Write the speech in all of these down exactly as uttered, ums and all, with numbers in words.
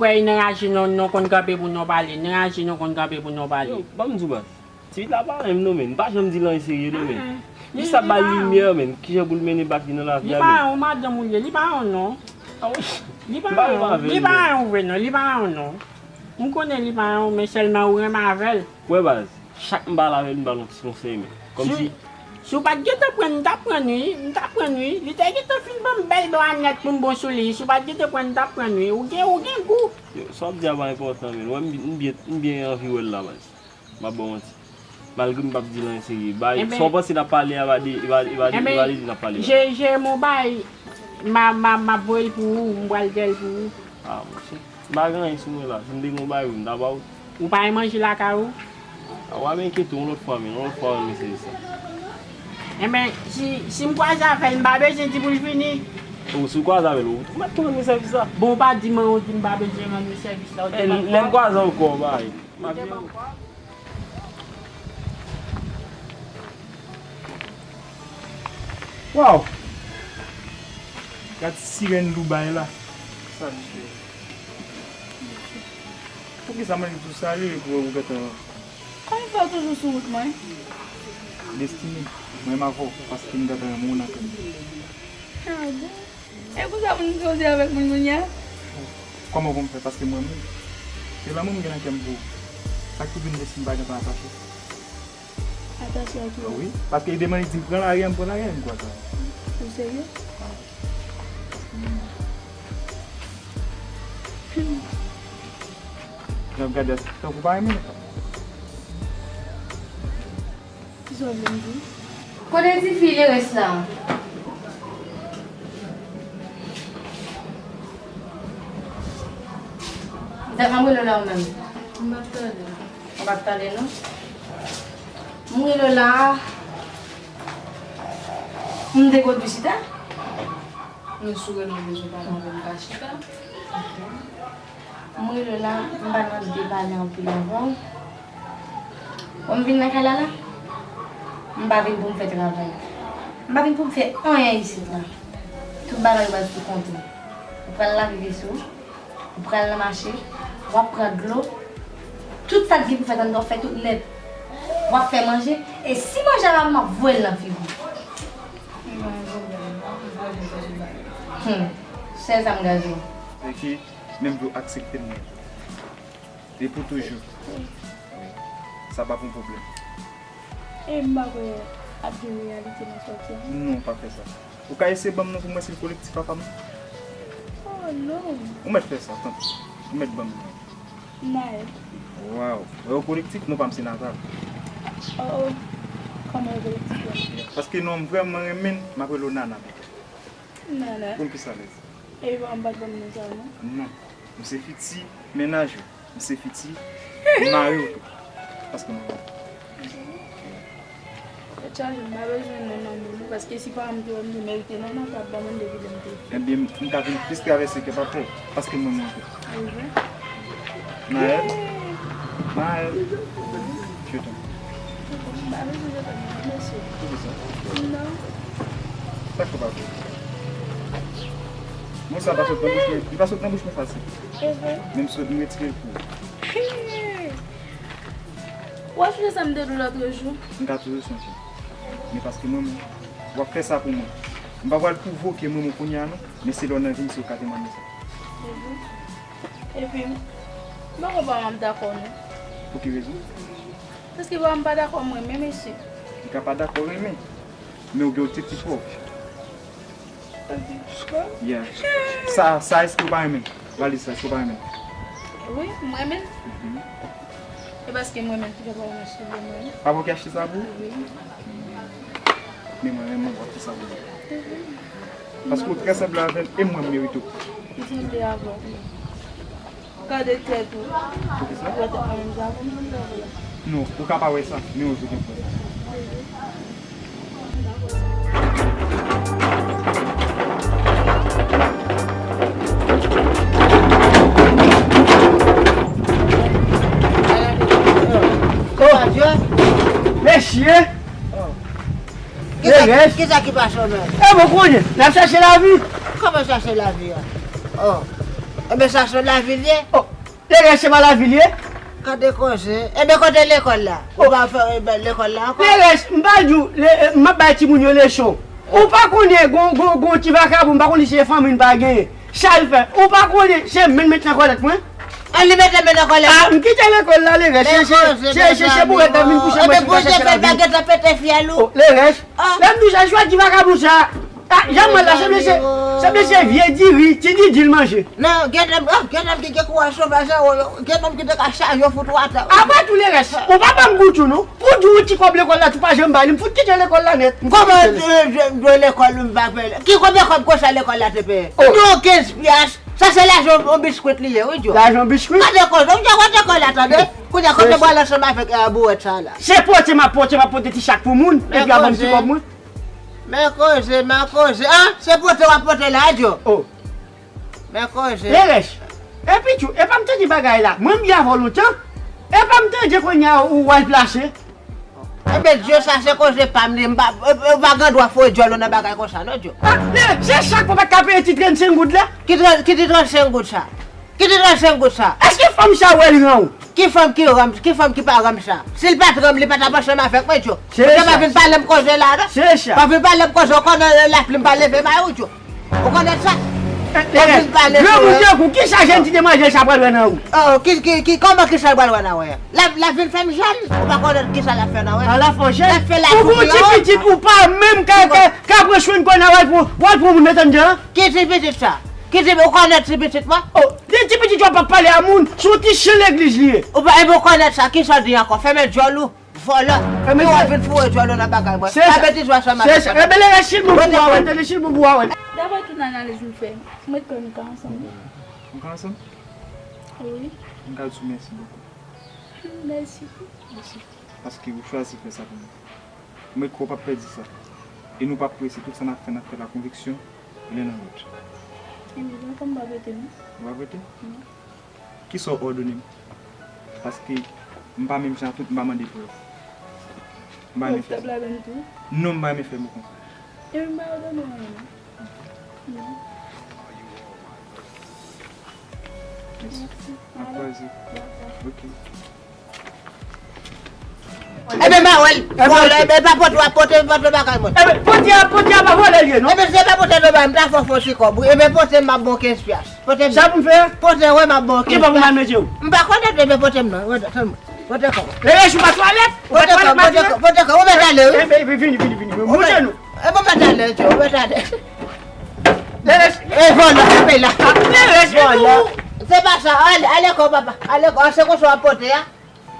Kwè nan raje non, non konn kanpe pou non pale. Nan raje non konn kanpe pou non pale. Yo, ban m di w baz. Ti pitit la pa renmen non, men. M pa janm di l anyen serye non, men. Jis ap ba l limyè, men. Kijan pou l mennen bak li nan lavi a, men. Li pa yon madanm ou ye, li pa yon non. Li pa yon, li pa yon vre non, li pa yon non. M konnen li pa yon, men sèlman ou renmen avè l. Wè baz, chak m pale avè l, m ba l yon ti konsèy, men. Kòmsi. Si w pa t gentan pran, m t ap pran wi, m t ap pran wi. Li te gentan fin ban m bèl bra nèt pou m bon sou li. Si w pa t gentan pran, m t ap pran wi. Ou gen, ou gen gou. Yo, sa w ap di a pa enpòtan, men. Wè, m, m byen, m byen anvi wè l la, baz. M ap ba w manti. Malgre m p ap di l anyen serye. Bay, sa w panse n ap pale a, pa de, e pa, e pa de, e pa de di n ap pale a. Je, je, mon bay, m a, m a, m ap voye l pou ou, m pral fè l pou ou. Ah, monchè. M pa gen anyen sou mwen la. Si m te gen yon bagay, wi, m ta ba w. Ou pa gen manje lakay ou? A, w ap enkyete w yon lòt fwa, men, yon lòt fwa, w ap eseye sa. Enben, si, si m kwaze avè l, m pa bezwen di pou l vini. O, si w kwaze avè l, ou mèt tou rann mwen sèvis la. Bon, ou pa di mwen, ou di m pa bezwen rann mwen sèvis la, ou te ban m kòb. Lè m kwaze ankò, bay. M ap di w. Waw! Gad sirèn Dubaï la. Sa misye. Poukisa mwen tou salye pou ou gentan. Kòman fè w toujou sou wout mwen? Destiny, mwen m avè w paske m gentan renmen w nan kè m. Ah bon? E konsa pou n koze avèk moun kounye a? Kòman pou m fè? Paske m renmen w. Se lanmou m gen nan kè m pou ou. Sa k tou vin Destiny pa gentan atache. Atache ak ki? Wi, paske demen li di m pran lari a, m pran lari a, m kwè sa. Ou serye? Jan m gade a, tankou pa renmen l. Kisa w vle m di? Kote tifi Lerès la? Li ta ka rele w la ou menm? M p ap tande. Ou p ap tande non? M rele w la. M te kote chita. Men si w rele m bezwen pale avè m, ka chita. M rele w la, m pa nan de pale anpil avè w. Bon, m vin nan kay la la, m pa vin pou m fè travay. M pa vin pou m fè anyen isit la. Tout bagay yo pral sou kont ou. Ou pral lave veso, ou pral nan mache, w ap pran dlo. Tout sa k gen pou fèt anndan, w ap fè tout nèt. W ap fè manje, e si manje a pa bon, m ap voye l nan figi w. M pa gen pwoblèm, m pa gen pwoblèm. Humm, sèl sa m ka di w. Menm tou aksepte l mwen. E pou toujou. Wi. Sa p ap yon pwoblèm. E m pa kwè ap gen reyalite nan sa w di a non. Non, pa fè sa. Ou ka eseye ban m non pou m wè si l kolektif apa m? Oh non. Ou mèt fè sa, tanpri. Ou mèt ban m non. Naël. Waw. Wè ou kolektif, non pa m se Natal. Oh oh. Kòman ou kolektif la? Paske non m vrèman renmen l, m ap rele w Nana. Nana. Pou m plis alèz. Epi pa m pa t ban m non sa non. Non. M se fiti mennaj ou. M se fiti mari w tou. Paske mwen. Tèt chaje, m pa bezwen non nan moun non, paske si paran m te wè m te merite non nan, t ap ban mwen depi lè m te. Ebyen, m ka vin plis travèse kè papa w, paske mwen mwen tou. Naël. Naël. Je t'aime. M pa bezwen je t'aime non, mesye. Poukisa? Non. Sa k fè pa vre? Mo sa pa sot nan bouch mwen, li pa sot nan bouch mwen fasil. E vre? Men m sot, m retire l pou ou. Ou ap sonje sa m te di w lòtrejou? M ka toujou sonje. Men paske mwen menm, w ap fè sa pou mwen. M pa pral pwovoke mwen menm kounye a non, men se lè w nan vin si w ka temwanye sa. Epi, m pa kwè paran m dakò non. Pou ki rezon? Paske paran m pa dakò m renmen mesye. Li ka pa dakò renmen, men ou gen yon tèt ki pwòp. Yeah. Sa, sa, èske ou pa renmen? Valiz sa, èske ou pa renmen? Wi, m renmen. Mhm. E paske m renmen ki fè pa w achte pou mwen? Papa w ki achte sa pou ou? Wi. Men mwen renmen w achte sa pou mwen. Mhm. Paske ou trè sanble avè m e mwen m merite w. M sanble avè w. Gade tèt ou. Ou wè tèt mwen menm jan avè m, mwen menm jan avè w. Non, ou ka pa wè sa, men yon jou gen pou wè sa. Oh, mesye! Kisa, kisa ki pase w menm? E bon, kounye, n ap chache lavi. Kòman chache lavi a? Oh. Enben, sa se lavil ye. Oh, Lerès, se pa lavil ye? Gade koze. Enben, kote lekòl la? Ou pa fè, enben, lekòl la ankò? Lerès, m pa di w, le- eh, m ap bay timoun yo leson. Ou pa konnen gon, gon, gon ti vakabon, m pa konnen si se fanmi n pa genyen. Sa l fè? Ou pa konnen se men l met nan kòlèt mwen? An, li mete men nan kòlèt? Ah, m kite lekòl la, Lerès. Se, se, se, se bourèt la vin kouche mwen, si m pa chèche lavi. Enben, Bondye fè l pa gentan pete fyèl ou. Oh, Lerès. Ah. Lè m di w sa, jwa di vakabon sa. Ah, Jean Mal la, se mesye, se mesye vye diri, ti didi l manje. Non, gen nonm, oh, gen nonm ki gen kouraj sovaj sa, oh, gen nonm ki te ka chaje yo fout ou atè. Apre tou, Lerès, ou pa ban m goud ou non. Pou di w ti kòb lekòl la, tou pa janm bay li, m fout kite lekòl la nèt. Kòman dwe lekòl ou m pa peye? Ki konbyen kòb konsa lekòl la te peye? Oh. Non, kenz pyas. Sa se lajan yon biskwit li ye, wi, Djo. Lajan biskwit? Gade koze, ou Djo, kote kòl la, tande? Kounye a, kote pral ansanm avèk, eh, bourèt sa la? Se pote m ap pote, m ap pote ti chak pou moun, epi a ban m ti kòb mwen. Men koze, men koze. Ah, se pote w ap pote la, Djo. Oh. Men koze. Lerès. Epi tou, e pa m te di bagay la. Mwen m byen avè w lontan. E pa m te di kounye a ou al plase. Enben, Djo, sa se koze pa m li. M pa, ou pa gen dwa foure djòl ou nan bagay konsa, non, Djo. Ah, Lerès, se sa k pa ka peye ti trannsenk goud la? Ki tran-, ki ti trannsenk goud sa? Ki ti trannsenk goud sa? Èske fanm sa wè l ran ou? Ki fanm ki ran m, ki fanm ki pa ran m sa? Si l pa t ran m, li pa t ap ansanm avèk mwen, Djo. Ou te pa vin pale m koze la, non? Se sa. Pa vin pale m koze, ou konnen lapli m pa leve may ou, Djo. Ou konnen sa? Ou vin pale sou mwen. Granmoun tankou, kisa jèn ti demwazèl sa pral wè nan ou? Oh, ki, ki, ki, kòman kisa l pral wè nan wè? L ap, l ap vin fè m jèn. Ou pa konnen kisa l ap fè nan wè. Ala fò jèn. L ap fè la. Ou gon ti pitit, ou pa menm ka, ka, ka pran swen kò nan wè pou, wè pou moun met anndan. Ki ti pitit sa? Ki ti, ou konnen ti pitit mwen? Oh, li ti pitit yo p ap pale a moun, se yon ti chen legliz li ye. Ou pa, epi ou konnen sa, kisa w di ankò? Fèmen djòl ou, vòlò. Epi w ap vin foure djòl ou nan bagay mwen. Se sa. Pa betize ansanm avèk mwen. Se sa. Enben, Lerès, si l bon pou w a wè, tande, si l bon pou w a wè. Daprè tout analiz ou fè, m ret kwè nou ka ansanm. Nou ka ansanm? Wi. M ka di w mèsi bokou. Mèsi. Mèsi. Paske ou chwazi fè sa pou mwen. Mwen kwè w p ap pèdi sa. E nou p ap prese. Tout sa n ap fè, n ap fè l ak konviksyon, len nan lòt. Ebyen, jan kòm m p ap rete, non. Ou p ap rete? Non. Kisa w òdone m? Paske m pa menm jan ak tout, m pa mande prèv. M pa renmen fè sa. Non, m pa renmen fè mo konsa. Ebyen, m pa òdone w anyen, non. Non. Mèsi. Mèsi. N ap kwaze. Dakò. Ok. Ebyen, ba wè l. Vòlò, ebyen, pa pote, w ap pote, pote bagay mwen. Ebyen, pote a, pote a pa vòlè l ye, non? Ebyen, se pa pote non, ba m ta fè w fon ti kòb, wi. Ebyen, pote m, m ap ba w kenz pyas. Pote m. Sa pou m fè? Pote, wi, m ap ba w kenz pyas. Ki bò pou m al mete w? M pa konnen, ebyen, pote m non. Pote, pote kòb. Lerès, ou pa twalèt? Ou pa twalèt maten an? Pote kòb, pote kòb. Ou mèt ale, wi. Ebyen, vini, vini, vini. Monte nou. Ebyen, ou mèt ale, Djo, ou mèt ale. Lerès. E vòlò, kanpe la. Lerès, vòlò. Se pa sa, ale, ale kò, papa. Ale kò, se konsa w ap pote a.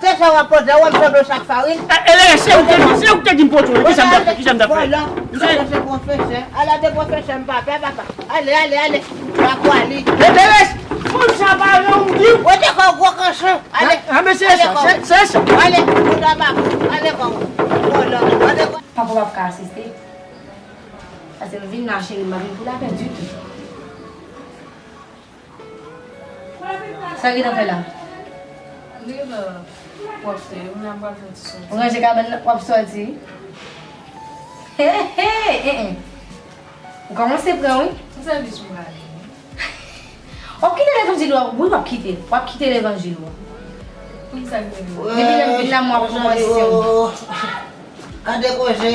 Se sa w ap pote, w ap sanble w sak farin. E, e, Lerès, se ou k te di, se ou k te di m pote w, kisa m t ap fè, kisa m t ap fè? Vòlò, ou sanble se pwofesè. Ala de pwofesè m pa pè, papa. Ale, ale, ale. Pa kwali. E, Lerès, fanm sa pa ran ou di w. Pote kò gwo kanson. Ale. A, a, men se sa, se, se sa. Ale, pote a papa. Ale kò. Vòlò, ale kò. Papa p ap ka asiste. Paske m vin la, cheri, m pa vin pou lapè ditou. Sa w gentan fè la? M gentan pwòpte, m la pral fè ti sòti. Ou ranje kabann nan, w ap sòti? He, he, he, he. Ou kòmanse pran, wi. Ki sèvis ou prale? W ap kite levanjil ou a, wi, w ap kite. W ap kite levanjil ou a. Poukisa m te vin? Depi lè m vin la, m wè w ap pran pozisyon. Gade koze.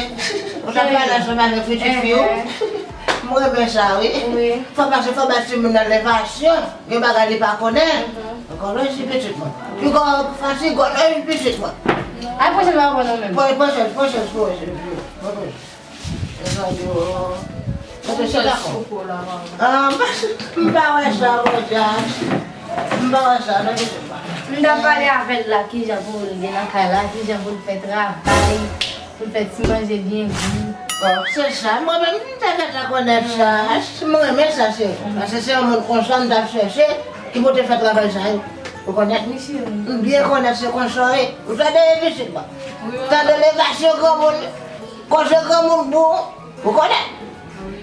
Ou t ap pale ansanm avèk pitit fi w. M renmen sa, wi. Wi. Fò pase, fò bay timoun nan levasyon. Gen bagay li pa konnen. Gòlòji pitit mwen. Pi gò fatig gòlòji pitit mwen. Ay, pwochèn, m ap pran non menm. Pwochèn, pwochèn, pwochèn. Mwen te chita kò. Ah, m pa, m pa wè sa, Rojas. M pa wè sa, non, se pa. M t ap pale avè l la, kijan pou l gen nan kay la, kijan pou l fè travay, pou l fè ti manje byen gou. Bon, se sa, mwen menm, m te gentan konèt sa. Mwen renmen sa, se, paske se yon moun konsa m t ap chèche, ki pou te fè travay sa yo. Ou konèt? Wi, cheri. M byen konèt se konsa w ye. Ou tande, pitit mwen? Wi, wi. Tande levasyon granmoun. Koze granmoun bon, ou konnen.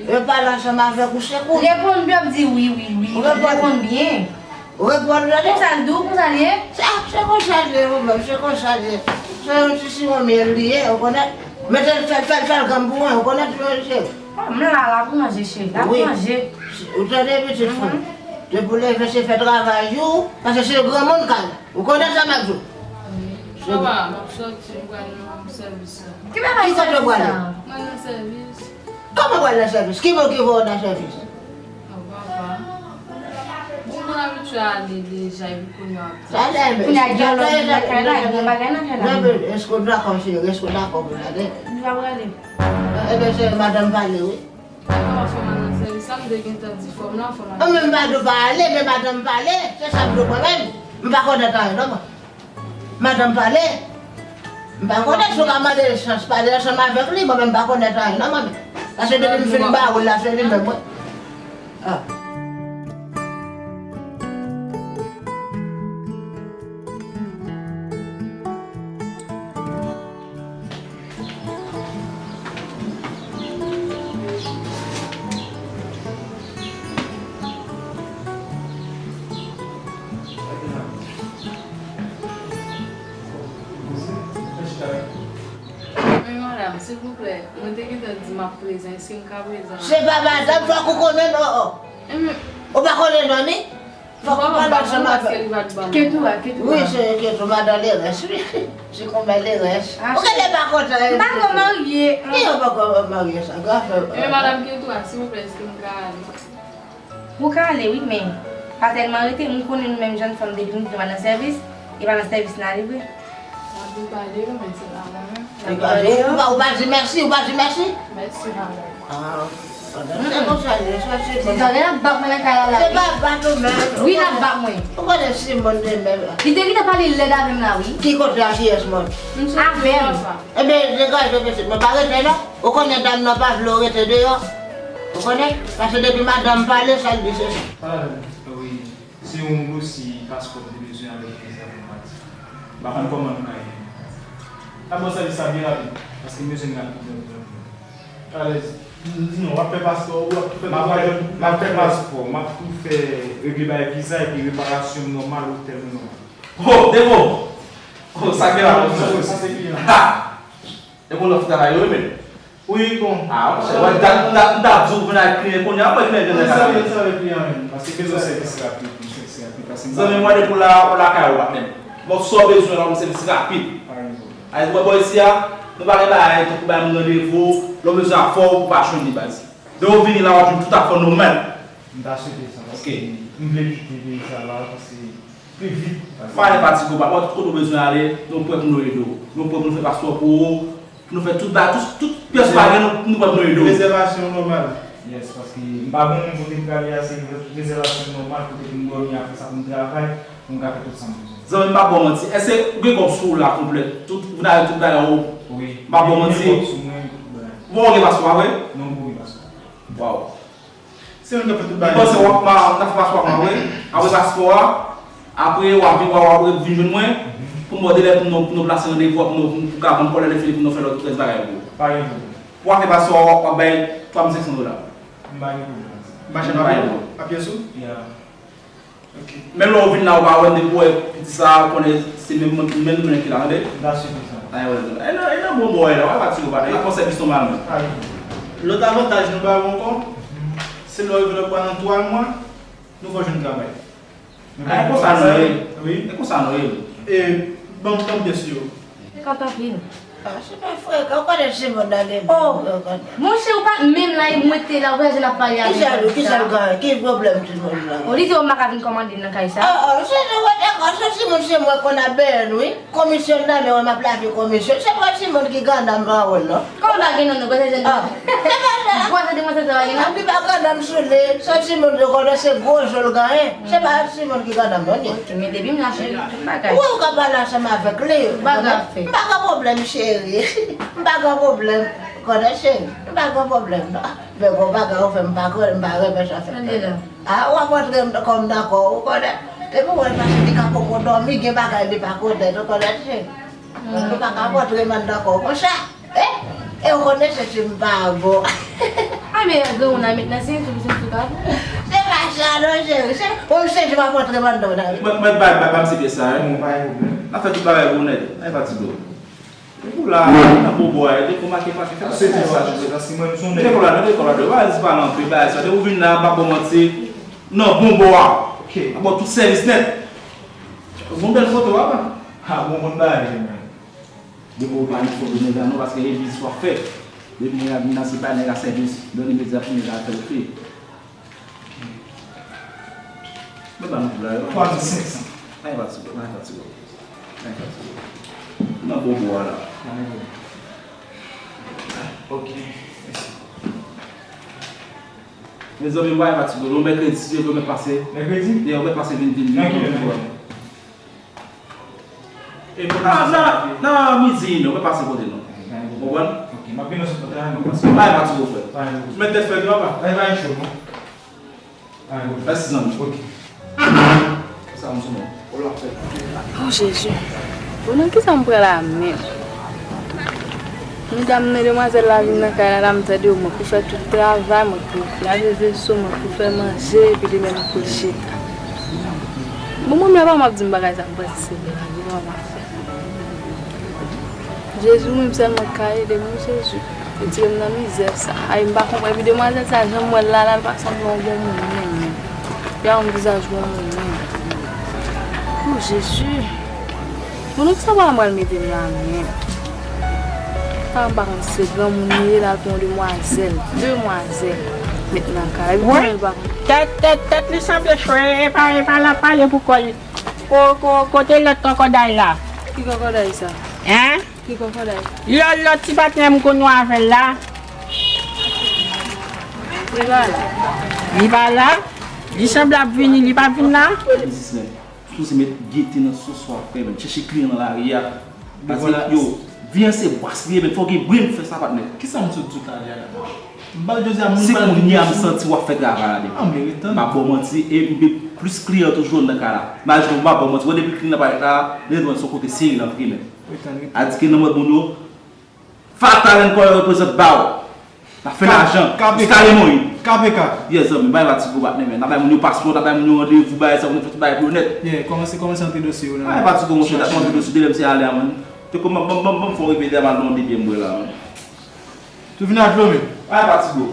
Yo pale ansanm avèk ou, se kou. Reponn byen, ap di wi, wi, wi. Ou reponn. Reponn byen. Ou reponn, ou tande? Konsa l di w, konsa l ye? Sa, se konsa l ye, ou menm, se konsa l ye. Se yon ti siwon myèl li ye, ou konnen. Mete l, fè l, fè l, fè l granm pou mwen, ou konnen, ti manje. Ah, m la, la pou manje, cheri, la pou manje. Ou tande, pitit fanm? Depi w leve, se fè travay ou, paske se granmoun kay. Ou konnen sa m ap di w? Wi. Papa, m ap sòti, m pral nan sèvis la. Ki bagay sèvis sa? Ki kote w prale? Mwen nan sèvis. Kòman pral nan sèvis? Ki moun ki voye w nan sèvis? Oh, papa. Bon, mwen abitye ale deja, epi kounye a ap di. Sa lè men. Kounye a gen lòt moun nan kay la, gen bagay nan kay la. Non, men, èske w dakò, cheri? Èske w dakò pou l ale? Li pa prale. Ebyen, se madanm pale, wi. Kòman fè m al nan sèvis la, m te gentan di fò m la, fò m al. Mwen menm m pa di w pa ale, men madanm pale, se sa m di w mwen menm. M pa konnen anyen, non, mwen. Madanm pale. M pa konnen si w ka mande chans pale ansanm avèk li, mwen menm m pa konnen anyen nan mwen menm. Paske depi m fin ba w la, se li menm mwen. Ah. Men madanm, silvouplè, mwen te gentan di m ap prezan, èske m ka prezan? Se pa madanm, fòk ou konnen non. Ou pa konnen non ni? Fòk ou pale ansanm avè l. Ketou a, Ketou a. Wi, se Ketou, madan Lerès, wi. Se konmè Lerès. Ou genlè pa kontan, hein, Ketou. M pa ankò marye. Ki ou pa ankò marye sa? Gafè. Men madanm Ketou a, silvouplè, èske m ka ale? Ou ka ale, wi, men pa tèlman rete. M konnen nou menm jèn fanm, depi nou te nan sèvis, e pa nan sèvis n ale vre. N ap vin pale yo, men se pa mwen menm. Ou pa, ou pa di mèsi, ou pa di mèsi? Mèsi, madanm. Ah, se konsa l ye, se Simon. Tande, n ap bat mwen nan kay la la, wi. Se pa bat ou menm. Wi, n ap bat mwen. Ou konnen Simon de menm. Li te gentan pale lèd avè m la, wi. Ki kote a kiyès mwen? Avè m. Ebyen, degaje pitit mwen, pa rete la. Ou konnen dam nan pa vle w rete deyò. Ou konnen? Paske depi madanm pale, sa l di se sa. Pale avè m. Wi. Se yon dosye paspò m te bezwen avèk viza pou m pati. M pa konn kòman nou ka ede m. N ap ba w sèvis la byen rapid, paske m bezwen l rapid, rapid, rapid. Alèz, di non, w ap fè paspò ou, w ap tou fè tout bagay. M ap fè paspò, m ap tou fè regle bagay viza epi reparasyon m nòmal, otèl mwen nòmal. Oh, Devo! Oh, sa gen la, sa se kliyan. Ha! E bon lòt travay yo, wi, men. Wi, bon. Ah, monchè, wè, m ta, m ta, m ta di w vin ak kliyan kounye a, mwen kliyan vin ak kliyan. Mwen sèvi kliyan, men. Paske m bezwen sèvis rapid, m sèvis rapid, paske m pa... Zanmi m, wè depi w la, w lakay ou, patnè m. Bon, sa w bezwen la, m sèvis rapid. Pa gen pwoblèm. Ay, wè bò isi a, nou pa gen bagay, tankou bay moun randevou, lè w bezwen afè w, ou pa jwenn li, baz. Lè w vini la, w ap jwenn tout afè w nòmal. M ta swete sa, paske m vle kite peyi sa la, paske pi vit. Pa gen fatige, papa, tout kote w bezwen ale, nou prè pou nou ede w. Nou prè pou nou fè paspò pou ou, pou nou fè tout ba-, tout, tout pyès bagay, nou, nou prè pou nou ede w. Rezèvasyon nòmal. Yes, paske m pa gen yon moun kote m prale a, se rezèvasyon nòmal, kote pou m dòmi, apre sa pou m travay, pou m ka fè tout sa m bezwen. Zanmi m, m p ap ba w manti. Èske ou gen kòb sou ou la konplè? Tout, ou gen tout bagay ou? Wi. M p ap ba w manti. Gen kòb sou mwen, tout bagay. Bon, ou gen paspò a vre? Non, m poko gen paspò. Waw. Se nou k ap fè tout bagay. Ou panse w ap, m ap fè paspò a vre? Apre paspò a, apre w ap vin, w ap, w ap vin jwenn mwen, pou m ba w delè pou nou, pou nou plase randevou, pou nou, pou ka ban m kòlè lè fini, pou nou fè lòt rès bagay pou ou. Pa gen pwoblèm. Pou afè paspò a, w ap bay twa mil senk san dola. M pa gen pwoblèm. M pa gen pwoblèm. Papye sou? Yeah. Ok. Menm lè w vin la, ou pa wè m depi w wè piti sa, ou konnen se menm mwen, menm mwen ki la, tande? M ta sipoze. Ay, wè, e nan, e nan bon bò w ye la, w pa fatige, w pa, e nan fè sèvis nòmal, men. Lòt avantaj nou ba yo ankò, se lè w rive lòtbò a nan twa mwa, nou fè w jwenn travay. A, e konsa nou ye. Wi. E konsa nou ye. E, ban m, ban m pyès yo. Frekan tanpri. Ah, se pa frekan, ou konnen Simon nan gen... Oh, monchè, ou pa menm la, e mwen te la, ou pa jan ap pale avè l. Kisa l, kisa l gen, ki pwoblèm Simon nan? Ou di w m pa ka vin kòmande nan kay sa? Ah, ah, se, se, se, se Simon, se mwen konn ap benyen nou, wi. Komisyon nan men mwen, m ap lave komisyon. Se pa Simon ki grandam nan wòl, non. Kòman pa gen non, non, kote jèn... Ah, se pa sa. Gwo sa demwazèl sa pa gen non. Li pa grandam sou li, se Simon yo konnen se gwo zo l genyen. Se pa Simon ki grandam, non, li. Ok, men depi m la cheri, tout bagay. Ou wè ou ka pale ansanm avèk li. M pa ka fè. M pa gen pwoblèm, cheri. M pa gen pwoblèm. Konnen, cheri. M pa gen pwoblèm, non. Men bon, bagay ou fè m pa konnen, m pa renmen sa fè. Tande la. Ah, w ap rantre m kòm nan kò w, ou konnen. Depi w wè l pase, li ka poko dòmi, gen bagay li pa konnen, ou konnen, cheri. Donk, nou pa ka rantre m anndan kò w konsa. Eh? E ou konnen se si m pa bon. Ay, men granmoun nan met nan sen sou, sen sou kab. Se pa sa non, cheri. Se, ou se si w ap rantre m anndan w nan. Mwen, mwen, bay, bay, bay m se pyès sa, wi. Bon, pa gen pwoblèm. N ap fè tout bagay pou nèt. Ay, fatige w. Depi w la, nan bobo a, depi w make pake, fè se pyès sa, cheri. Paske mwen, m se yon nèg. Depi w la, depi w la, depi w la, pa di pa nan anpil bagay sa. Depi w vin la, m pa ba w manti. Nan bon bò a. Ok. N ap ba w tout sèvis nèt. Bon bèl foto, papa. Ha, bon, bon bagay, men. Depi w pa yon foto nèg la non, paske legliz w ap fè. Depi nèg la vin nan, se pa nèg la sèvis. Donn imedya pou nèg la fè l fè. Men ba nou pou la, yo. Twa mil senk san. Ay, pa ti gwo, ay, pa ti gwo. Ay, pa ti gwo. Nan bon bò a la. Ok, mèsi. Mezanmi, m pa gen fatige. Yon mèkredi, si Dye vle, mwen pase. Mèkredi? Yon mèkredi pase vin, vin, vin. Nan ki lè mèkredi? E pou nan, nan midi, non, mwen pase kote nou. Ou konprann? Ok, m ap vin nan sou kòtay, mwen pase. Pa gen fatige, frè. Pa gen fatige. Mèt tèt frè, papa. Pa gen cho, non. Mèsi, zanmi. Ok. Sa m sou mwen. O, l ap fè. O, Jezi. Bon, nan kisa m pran la menm? Medam nan, demwazèl la vin nan kay la, la m tande yo, mwen pou fè tout travay, mwen pou lave veso, mwen pou fè manje, epi li menm pou l chita. Bon, mwen menm, papa m ap di m bagay sa, m panse se blague, papa. Jezi, ou menm sèlman k ka ede m, wi, Jezi. Retire m nan mizè sa. Ay, m pa konprann. Epi demwazèl sa, jan m wè l la, la, l pa sanble yon bon moun, menm, menm. Li pa yon vizaj bon moun, menm. O, Jezi. Moun sa pa pral mete m la, menm. Sa m pa konn si se granmoun li ye, l al pran yon demwazèl, demwazèl, met nan kay la. Epi mwen, l pa konn. Tèt, tèt, tèt li sanble chwe, e pa, e pa l ap pale pou kò l. Ko, ko, kote lòt kòkòday la? Ki kòkòday sa? Hein? Ki kòkòday? Lòt, lòt ti patnè m konn wè avè l la. Li pa la. Li pa la? Li sanble ap vini, li pa vin la? Biznismen, sipoze met gete nan sos w ap fè, menm. Chèche kliyan nan lari a. Pase, yo, vi an se bwas li ye, men fò w gen bren pou fè sa, patnè. Kisa m sot di w talè a la? M pral jodi a, moun se pral kounye a m santi w ap fè travay la depi. Ah, m leve tann. M ap ba w manti, e m gen plis kliyan toujou anndan kay la. Imajine w, m ap ba w manti. Wè depi kliyan nan parèt la, li ret wè se yon kote serye l antre, men. Ret tann, ret tann. Adike nan mòd moun yo, Fatal and Koy reprezant ba w. N ap fè lajan. K P K. Jiska lemonn. K P K. Yes, zanmi, bay fatige, patnè, men. N ap bay moun yo paspò, n ap bay moun yo randevou, bagay sa, moun yo fè tout bagay pou yo nèt. Yeah, kòmanse, kòmanse antre dosye yo nan. Bay fatige, monchè, n ap antre dosye de lè m se ale a, man. Te kòman, ban m, ban m, ban m fè w rive de mal nan de pye m bwè la, man. Tou vin ak dlo, men. Ay, pa ti bro.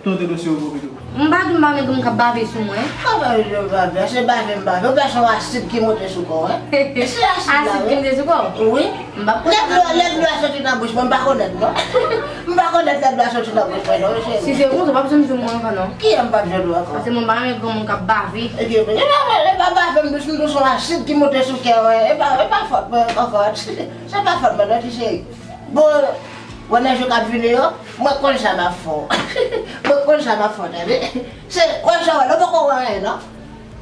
Tonte dosye yo pou pito. M pa di m pa renmen granmoun k ap bave sou mwen. Kòman yo bave? Se bave m bave. Ou pè se yon asid ki monte sou kò w, wi. Se asid la, wi. Asid ki monte sou kò w? Wi. M p ap konn sa. Lè dlo, lè dlo a soti nan bouch mwen, m pa konn non. M pa konn lè dlo a soti nan bouch mwen, non, cheri. Si se konsa, w p ap janm jwenn mwen ankò, non. Kiyès m p ap jwenn ou ankò? Paske mwen pa renmen granmoun k ap bave. Epi, e pa, e pa bave m dous, m dous yon asid ki monte sou kè w, wi. E pa, e pa fòt mwen ankò. Se pa fòt mwen, non, ti cheri. Bon, wè nan jou k ap vini yo, mwen konn sa m ap fè w. Mwen konn sa m ap fè w, tande. Se konn sa w wè la, ou poko wè anyen, non.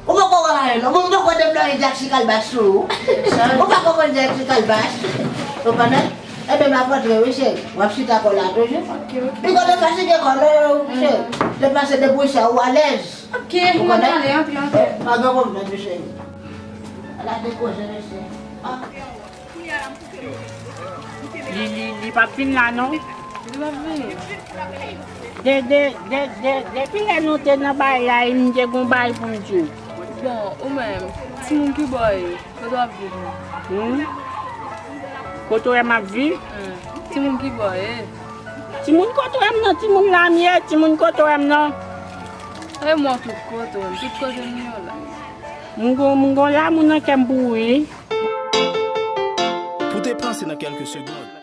Ou poko wè anyen, non. Bon, m poko deplwaye Jackson Kalbas sou ou. Ou poko konn Jackson Kalbas. Ou konnen? Ebyen, m ap rantre, wi, cheri. W ap chita kò la toujou. Ok, ok. Pi konn deplase gen kò, non, cheri. Deplase, debouye sa, ou alèz. Ok, ou konnen? Antre, antre, antre. Pa gen pwoblèm, cheri. Ala de koze, mesye. Ah. Li, li, li p ap vin la, non? Li p ap vini. De, de, de, de, depi lè nou te nan bay la, e m te gon bay pou m di w. Bon, ou menm, timoun ki bò w ye? Kote w ap viv menm? Hmm? Kote w wè m ap viv? Hmm. Timoun ki bò w ye? Timoun kote w wè m nan, timoun la m ye, timoun kote w wè m nan. E mwen tout kote w, tout kote m ye w la. M gon, m gon lanmou nan kè m pou ou, wi. Pou te panse nan kèlke segonn.